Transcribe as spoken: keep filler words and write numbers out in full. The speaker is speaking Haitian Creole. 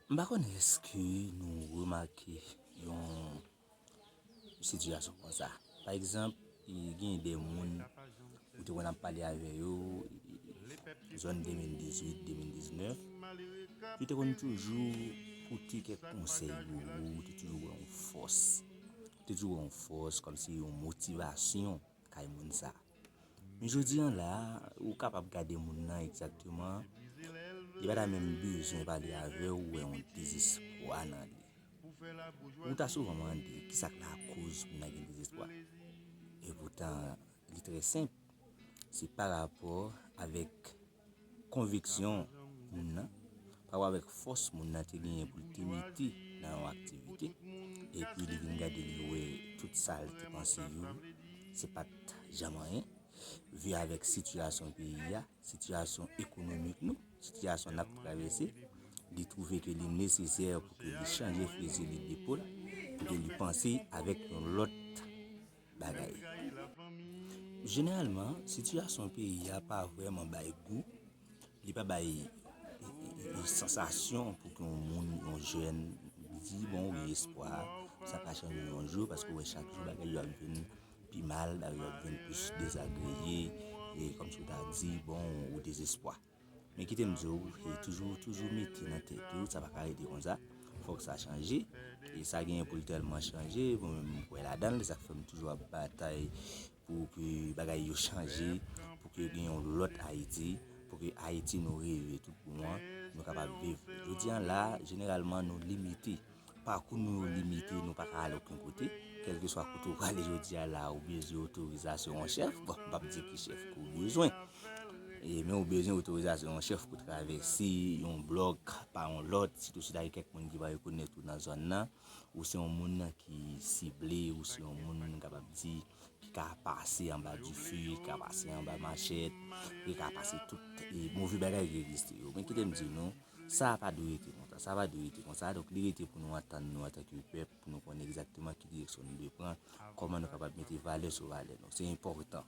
M pa konnen èske nou remake yon sitiyasyon konsa. Pa egzanp, e gen de moun ou te konn ap pale avè yo, zòn de mil dizuit, de mil diznèf, yo te konn toujou pote kèk konsèy pou ou, ou te toujou wè yon fòs. Ou te toujou wè yon fòs, kòmsi yon motivasyon kay moun sa. Men jodi an la, ou kapab gade moun nan egzakteman, li pa ta menm bezwen pale avè w, ou wè yon dezespwa nan li. Ou ta souvan mande, kisa k lakoz moun nan gen dezespwa? Epoutan, li trè senp. Se pa rapò avèk konviksyon moun nan, pa rapò avèk fòs moun nan te genyen pou l te mete nan yon aktivite, epi li vin gade, li wè tout sa l te panse yo, se pa t janm anyen. Vi avèk sitiyasyon peyi a, sitiyasyon ekonomik nou, sitiyasyon n ap travèse, li twouve ke li nesesè pou ke li chanje fizi li depo l, pou ke li panse avèk yon lòt bagay. Jeneralman, sitiyasyon peyi a pa vrèman bay gou, li pa bay e, e, e, sansasyon pou ke yon moun, yon jèn, di, bon, ou gen espwa, sa ka chanje yon jou, paske w wè chak jou bagay yo ap vin pi mal, bagay yo ap vin plis dezagreye, e kòmsi w ta di, bon, ou dezespwa. Men kite m di w, e toujou, toujou mete nan tèt ou, sa pa ka rete konsa, fòk sa chanje, e sa genyen pou l tèlman chanje, mwen menm m kwè ladan l, se sa k fè m toujou ap batay pou ke bagay yo chanje, pou ke gen yon lòt Ayiti, pou ke Ayiti nou reve tout bon an, nou kapab viv. Jodi an la, jeneralman nou limite. Pakou nou yo limite, nou pa ka ale okenn kote. Kèlkeswa kote ou prale jodi a la, ou bezwen otorizasyon yon chèf. Bon, m p ap di ki chèf ke w bezwen. E, men ou bezwen otorizasyon yon chèf pou travèse yon blòk pa yon lòt, sitou si ta gen kèk moun ki pa rekonèt ou nan zòn nan. Ou se yon moun ki sible, ou se yon moun, m kapab di, ki ka pase anba dife, ki ka pase anba machèt, ki ka pase tout e move bagay ki egziste yo. Men kite m di nou, sa pa dwe rete konsa, sa pa dwe rete konsa. Donk, li rete pou nou antann nou antanke pèp, pou nou konnen egzakteman ki direksyon nou dwe pran, kòman nou kapab mete valè sou valè nou. Se enpòtan.